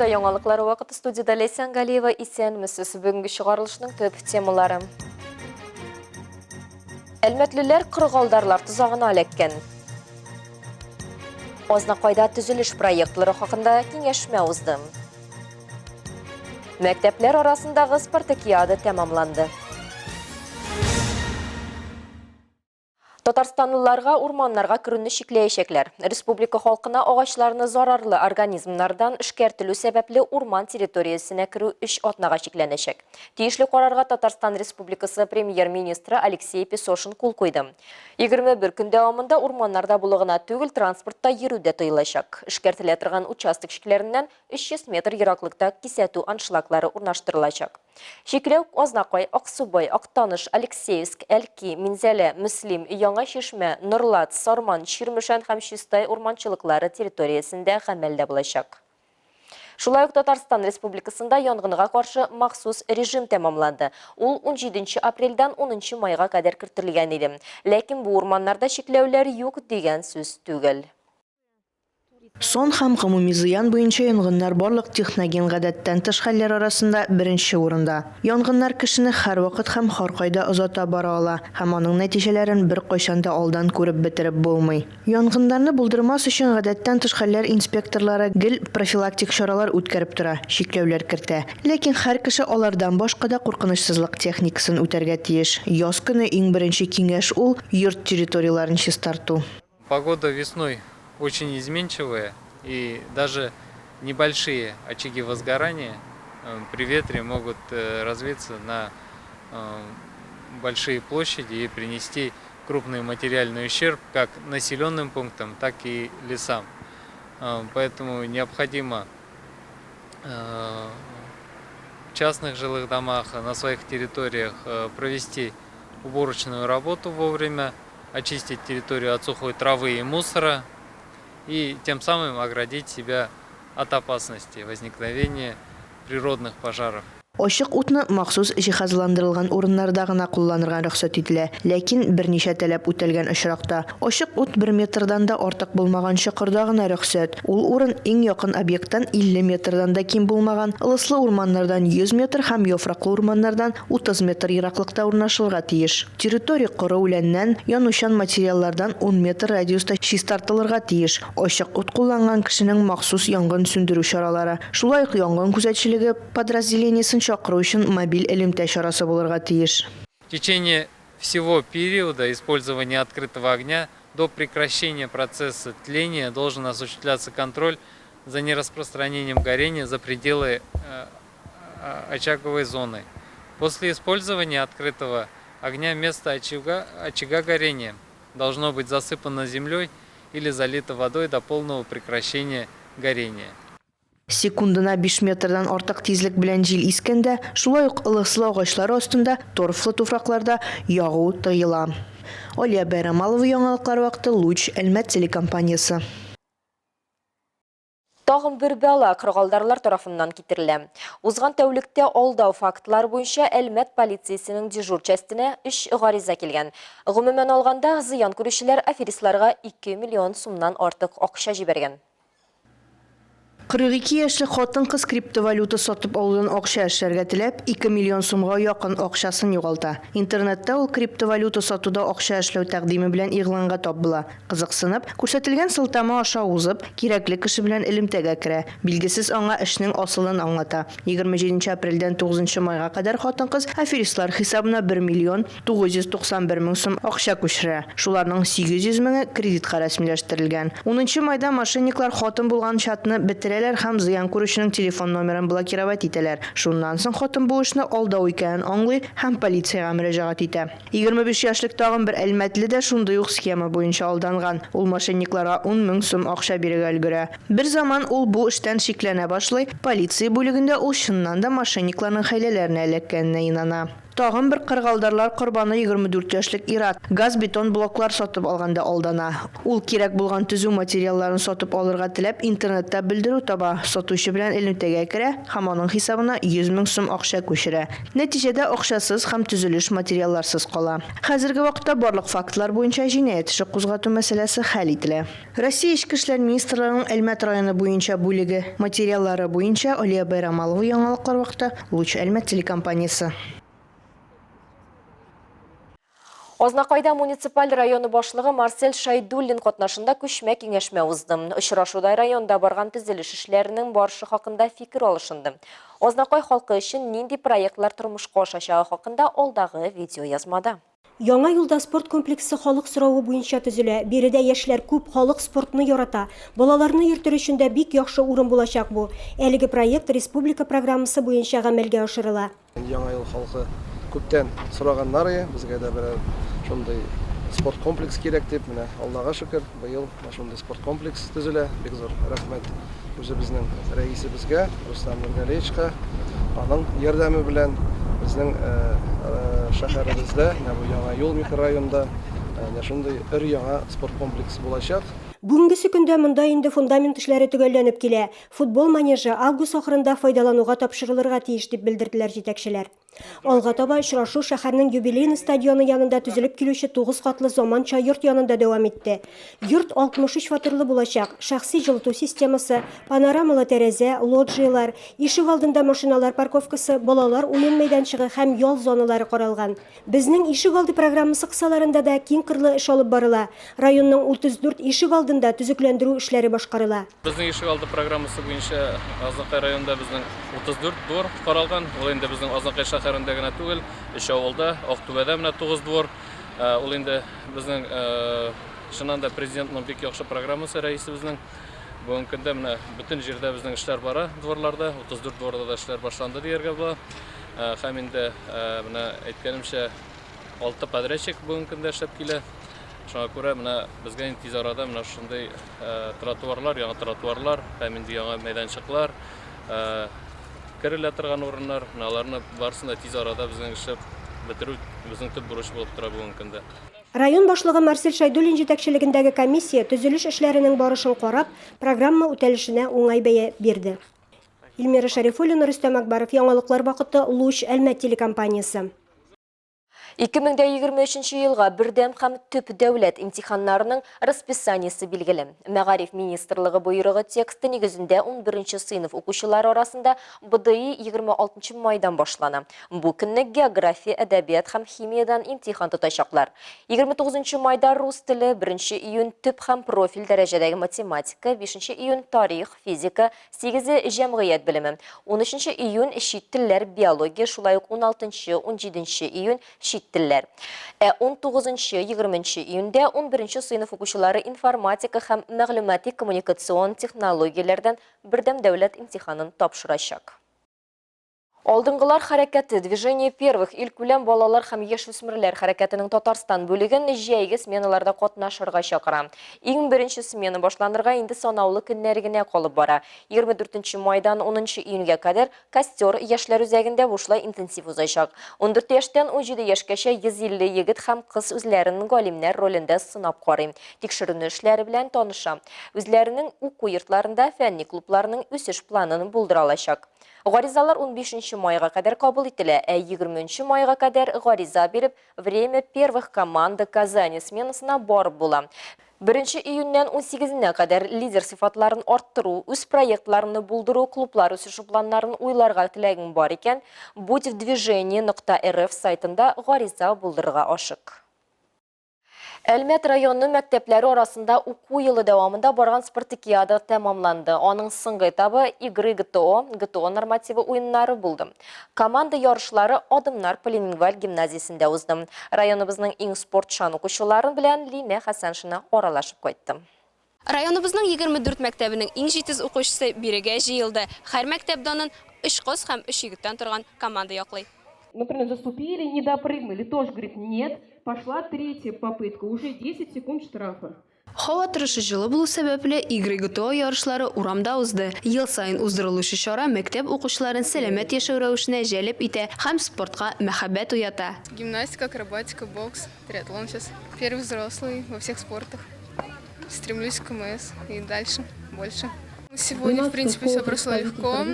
Эфирда яңалыклар вакыты студияда Ләйсән Галиева исәнмесез. Бүгенге чыгарылышның төп темалары. Әлмәтлеләр кыргалдарлар тозагына эләккән. Азнакайда төзелеш проектлары хакында киңәшмә узды. Мәктәпләр арасындагы спартакиада тәмамланды. Татарстанлыларга урманнарга керүне чикләячәкләр. Республика халкына агачларны зарарлы организмнардан эшкәртелү сәбәпле урман территориясенә керү өч атнага чикләнәчәк. Тиешле карарга Татарстан Республикасы Премьер-министры Алексей Песошин кул куйды. 21 көн дәвамында урманнарда булу гына түгел, транспортта йөрү дә тыелачак. Эшкәртелә торган участок чикләреннән 300 метр ераклыкта кисәтү аншлаглары урнаштырылачак. Чикләү Азнакай, Аксубай, Актаныш, Алексеевск, Әлки, Минзәлә, Мөслим, Яңа Чишмә, Норлат, Сарман, Чирмешән һәм Чистай урманчылыклары территориясендә гамәлдә булачак. Шулай ук Татарстан Республикасында янгынга каршы махсус режим тәмамланды. Ул унҗиденче апрельдән унынчы майга кадәр кертелгән иде. Ләкин бу урманнарда чикләүләр юк дигән сүз түгел. Сон һәм гомуми зыян буенча янгыннар барлык техноген гадәттән тыш хәлләр арасында беренче урында. Янгыннар кешене һәрвакыт һәм һәркайда озата бара ала һәм аның нәтиҗәләрен беркайчан да алдан күреп бетереп булмый. Янгыннарны булдырмас өчен гадәттән тыш хәлләр инспекторлары гел профилактик чаралар үткәреп тора, чикләүләр кертә. Ләкин һәр кеше алардан башка да куркынычсызлык техникасын үтәргә тиеш. Яз көне иң беренче киңәш ул, йорт территорияләрен чистарту. Погода весной очень изменчивая и даже небольшие очаги возгорания э, при ветре могут э, развиться на э, большие площади и принести крупный материальный ущерб как населенным пунктам, так и лесам. Поэтому необходимо в частных жилых домах, на своих территориях провести уборочную работу вовремя, очистить территорию от сухой травы и мусора и тем самым оградить себя от опасности возникновения природных пожаров. Ачык утны махсус җиһазландырылган урыннарда гына кулланырга рөхсәт ителә, ләкин берничә таләп үтәлгән очракта. Ачык ут бер метрдан да артык булмаган чокырда гына рөхсәт, ул урын иң якын объекттан 50 метрдан да ким булмаган, ылыслы урманнардан 100 метр һәм яфраклы урманнардан 30 метр ераклыкта урнашылырга тиеш. Территория коры үләннән, янучан материаллардан ун метр радиуста чистартылырга тиеш. Ачык ут кулланган кешенең махсус янгын сүндерү чаралары, шулай ук янгын күзәтчелеге подразделениесен чакыру өчен мобиль элемтә чарасы булырга тиеш. В течение всего периода использования открытого огня до прекращения процесса тления должен осуществляться контроль за нераспространением горения за пределы очаговой зоны. После использования открытого огня место очага, очага горения должно быть засыпано землей или залито водой до полного прекращения горения. Секундына 5 метрдан артык тизлек белән җил искәндә, шулай ук ылыслы агачлар астында, торфлы туфракларда ягу тыела. Алия Бәйрамалова яңалыклар вакыты, Луч, Әлмәт телекомпаниясе. Тагын бер бәла кыргалдарлар тарафыннан китерелә. Узган тәүлектә алдау фактлары буенча Әлмәт полициясенең дежур частенә өч гариза килгән. Гомумән алганда, зыян күрүчеләр аферистларга 2 миллион сумнан артык акча җибәргән. 42 яшьлек хатын-кыз криптовалюта сатып алудан акча эшләргә теләп, 2 миллион сумга якын акчасын югалта. Интернетта ул криптовалюта сатуда акча эшләү тәкъдиме белән игъланга тап була. Кызыксынып, күрсәтелгән сылтама аша узып, кирәкле кеше белән элемтәгә керә. Билгесез аңа эшнең асылын аңлата. 27 нче апрельдән 9 нчы майга кадәр хатын-кыз аферистлар хисабына 1 миллион 991 мең сум акча күчерә. Шуларның 800 меңе кредитка рәсмиләштерелгән. Унынчы майда мошенниклар хатын булган чатны бетерәләр һәм зыян күрүченең телефон номерын блокировать итәләр. Шуннан соң хатын бу эшне алдау икәнен аңлый һәм полициягә мөрәҗәгать итә. 25 яшьлек тагын бер әлмәтле дә шундый ук схема буенча алданган. Ул мошенникларга ун мең сум акча бирергә өлгерә. Берзаман ул бу эштән шикләнә башлый, полиция бүлегендә ул чыннан да мошенникларның хәйләләренә эләккәненә инана. Тагын бер кырыгалдарлар корбаны 24 яшьлек ир-ат газ-бетон блоклар сатып алганда алдана. Ул кирәк булган төзү материалларын сатып алырга теләп интернетта белдерү таба, сатучы белән элемтәгә керә һәм аның хисабына 100 мең сум акча күчерә. Нәтиҗәдә акчасыз һәм төзелеш материалларсыз кала. Хәзерге вакытта барлык фактлар буенча җинаять эше кузгату мәсьәләсе хәл ителә. Россия Эчке эшләр министрлыгының Әлмәт районы буенча бүлеге материаллары буенча Алия Байрамалова Яңалыклар вакыты, Луч Әлмәт телекомпаниясе. Азнакайда муниципаль районы башлыгы Марсель Шайдуллин катнашында күчмә киңәшмә узды. Очрашуда районда барган төзелеш эшләренең барышы хакында фикер алышынды. Азнакай халкы өчен нинди проектлар тормышка ашачагы хакында алдагы видеоязмада. Яңа юлда спорт комплексы халык соравы буенча төзелә. Биредә яшьләр күп, халык спортны ярата. Балаларны йөртер өчен дә бик яхшы урын булачак бу. Әлеге проект республика программасы буенча гамәлгә ашырыла. Яңа юл халкы күптән сораганнар ие, безгә дә берәр шундый спорт комплекс кирәк дип. Менә Аллага шөкер, быел менә шундый спорт комплекс төзелә. Бик зур рәхмәт үзебезнең рәисебезгә, Рөстәм Нургалиевичка. Аның ярдәме белән безнең шәһәребездә, менә бу Яңа юл микрорайонында менә шундый өр-яңа спорт комплексы булачак. Бүгенгесе көндә монда инде фундамент эшләре төгәлләнеп килә. Футбол манежы август ахырында файдалануга тапшырылырга тиеш, дип белдерделәр җитәкчеләр. Алга таба очрашу шәһәрнең Юбилейный стадионы янында төзелеп килүче тугыз катлы заманча йорт янында дәвам итте. Йорт 63 фатирлы булачак, шәхси җылыту системасы, панорамалы тәрәзә, лоджияләр, ишегалдында машиналар парковкасы, балалар уен мәйданчыгы һәм ял зоналары каралган. Безнең ишегалды программасы кысаларында да киңкырлы эш алып барыла. Районның 34 ишегалдында төзекләндерү эшләре башкарыла. Безнең ишегалды программасы буенча Азнакай районында безнең 34 двор каралган. Ул инде безнең Азнакай шәһәрендә генә түгел, өч авылда, Актүбәдә менә 9 двор. Ул инде безнең чыннан да президентның бик яхшы программасы, рәисебезнең. Бүгенге көндә менә бөтен җирдә безнең эшләр бара дворларда, 34 дворда да эшләр башланды дияргә була. Һәм инде менә әйткәнемчә, Алты подрядчик бүгенге көндә эшләп килә. Шуңа күрә менә безгә инде тиз арада менә шушындый тротуарлар, яңа тротуарлар һәм инде яңа мәйданчыклар, керелә торган урыннар, менә аларны барысын да тиз арада безнең эшләп бетерү безнең төп бурыч булып тора бүгенге көндә. Район башлыгы Марсель Шәйдуллин җитәкчелегендәге комиссия төзелеш эшләренең барышын карап, программа үтәлешенә уңай бәя бирде. Эльмира Шәрифуллина, Рөстәм Акбаров, Яңалыклар вакыты, Луч, Әлмәт телекомпаниясе. 2023 елга бердәм һәм төп дәүләт имтиханнарының расписаниесе билгеле. Мәгариф министрлыгы боерыгы тексты нигезендә 11 сыйныф укучылары арасында БДИ 26 майдан башлана. Бу көнне география, әдәбият һәм химиядән имтихан тотачаклар. 29 майда рус теле, 1 июнь төп һәм профиль дәрәҗәдәге математика, 5 июнь тарих, физика, Сигезе, җәмгыять белеме. Унөченче июнь, чит телләр, биология, шулай ук уналтынчы, унҗиденче июнь, чит телләр. Ә унтугызынчы, егерменче июньдә унберенче сыйныф укучылары информатика һәм мәгълүмати-коммуникацион технологияләрдән бердәм дәүләт имтиханын тапшырачак. Алдынгылар хәрәкәте, Движение первых, илкүләм балалар һәм яшүсмерләр хәрәкәтенең Татарстан бүлеген җәйге сменаларда катнашырга чакыра. Иң беренче смена башланырга инде санаулы көннәр генә калып бара. 24 майдан 10 июньгә кадәр Костер яшьләр үзәгендә бушлай интенсив узачак. 14 яшьтән 17 яшькәчә 150 егет һәм кыз үзләрен галимнәр ролендә сынап карый, тикшеренү эшләре белән таныша, үзләренең уку йортларында фәнни клубларның үсеш планын булдыра алачак. Гаризалар унбишенче майга кадәр кабул ителә, ә егерменче майга кадәр гариза биреп, Время первых команда Казани сменасына барып була. Беренче июньнән унсигезенә кадәр лидер сыйфатларын арттыру, үз проектларыңны булдыру, клублар үсеше планнарын уйларга теләгең бар икән, Будь в движении нокта рф сайтында гариза булдырырга ашык. Әлмәт районы мәктәпләре арасында уку елы дәвамында барган спартакиада тәмамланды. Аның соңгы этабы Игры ГТО, ГТО нормативы уеннары булды. Команда ярышлары Адымнар полилингваль гимназиясендә узды. Районыбызның иң спортчан укучылары белән Линә Хәсәншина аралашып кайтты. Районыбызның 24 мәктәбенең иң җитез укучысы бирегә җыелды. Һәр мәктәп данын өч кыз һәм өч егеттән торган команда яклый. Например, заступили, не допрыгнули, тоже говорит, нет, пошла третья попытка, уже 10 секунд штрафа. Һава торышы җылы булу сәбәпле, Игры ГТО ярышлары урамда узды. Ел саен уздырылучы чара мәктәп укучыларын сәламәт яшәү рәвешенә җәлеп итә һәм спортка мәхәббәт уята. Гимнастика, акробатика, бокс, триатлон сейчас. Первый взрослый во всех спортах. Стремлюсь к КМС и дальше, больше. Сегодня, в принципе, все прошло легко.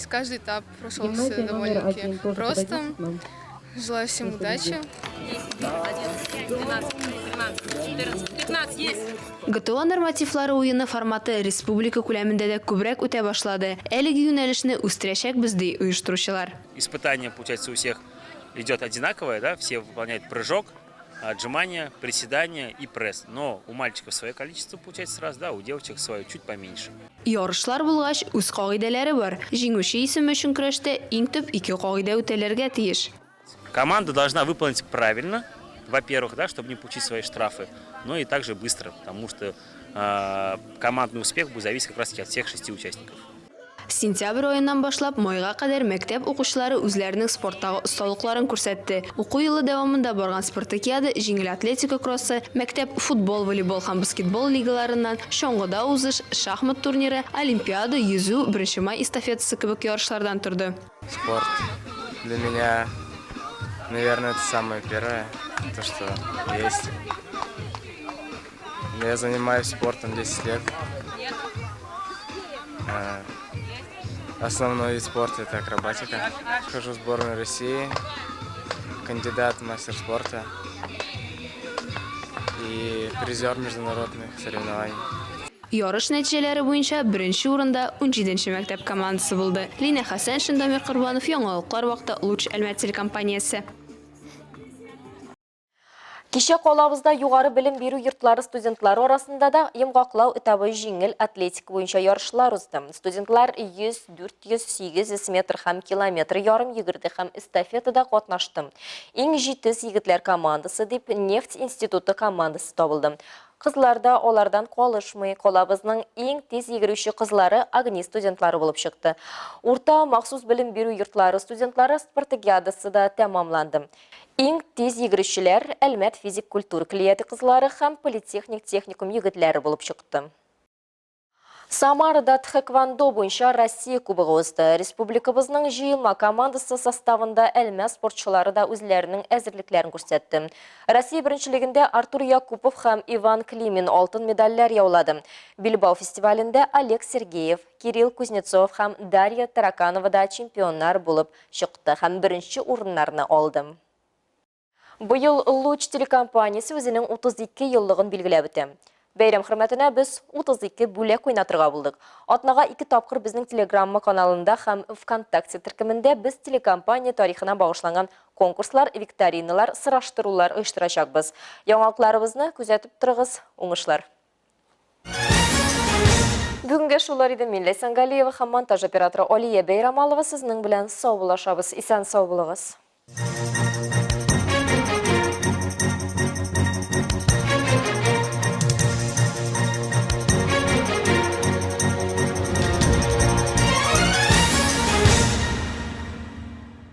Каждый этап прошелся довольно-таки просто. Желаю всем удачи. ГТО нормативлары уены форматы республика күләмендә дә күбрәк үтә башлады. Әлеге юнәлешне үстерәчәкбез, ди оештыручылар. Испытание, получается, у всех идет одинаковое, да, все выполняют прыжок, отжимания, приседания и пресс. Но у мальчиков свое количество получается раз, да, у девочек свое чуть поменьше. Ярышлар булгач, үз кагыйдәләре бар. Җиңүче исеме өчен көрәштә иң төп ике кагыйдә үтәлергә тиеш. Команда должна выполнить правильно, во-первых, да, чтобы не получить свои штрафы, но и также быстро, потому что э, командный успех будет зависеть как раз таки от всех шести участников. Сентябрь аеннан башлап майга кадәр мәктәп укучылары үзләренең спорттагы осталыкларын күрсәтте. Уку елы дәвамында барган спартакиада, җиңел атлетика кроссы, мәктәп футбол, волейбол һәм баскетбол лигаларыннан, чаңгыда узыш, шахмат турниры, олимпиада, йөзү, Беренче май эстафетасы кебек ярышлардан торды. Спорт для меня, наверное, это самое первое, то, что есть. Я занимаюсь спортом 10 лет. Э, основной вид спорта – это акробатика. Хожу в сборную России, кандидат в мастер спорта и призер международных соревнований. Ярыш нәтиҗәләре буенча беренче урында унҗиденче мәктәп командасы булды. Линә Хәсәншин, Дамир Корбанов, Яңалыклар вакыты, Луч Әлмәт телекомпаниясе. Кичә калабызда югары белем бирү йортлары студентлары арасында да йомгаклау этабы җиңел атлетика буенча ярышлар узды. Студентлар 100, 400, 800 метр һәм километр ярым йөгерде һәм эстафетада катнашты. Иң җитез егетләр командасы дип нефть институты командасы табылды. Кызлар да алардан калышмый. Калабызның иң тиз йөгерүче кызлары Огни студентлары булып чыкты. Урта махсус белем бирү йортлары студентлары спартакиадасы да тәмамланды. Иң тиз йөгерүчеләр Әлмәт физик культура көллияте кызлары һәм политехник техникум егетләре булып чыкты. Самарада тхэквондо буенча Россия кубогы узды. Республикабызның җыелма командасы составында Әлмәт спортчылары да үзләренең әзерлекләрен күрсәтте. Россия беренчелегендә Артур Якупов һәм Иван Климин алтын медальләр яулады. Билбау фестивалендә Олег Сергеев, Кирилл Кузнецов һәм Дарья Тараканова да чемпионнар булып чыкты һәм беренче урыннарны алды. Быел Луч телекомпаниясе үзенең 32 еллыгын билгеләп үтә. Бәйрәм хөрмәтенә без 32 бүләк уйнатырга булдык. Атнага ике тапкыр безнең Телеграмма каналында һәм ВКонтакте төркемендә без телекомпания тарихына багышланган конкурслар, викториналар, сораштырулар оештырачакбыз. Яңалыкларыбызны күзәтеп торыгыз. Уңышлар! Бүгенгә шулар иде. Мин Ләйсән Галиева һәм монтаж операторы Алия Бәйрамалова сезнең белән саубуллашабыз. Исән-сау булыгыз.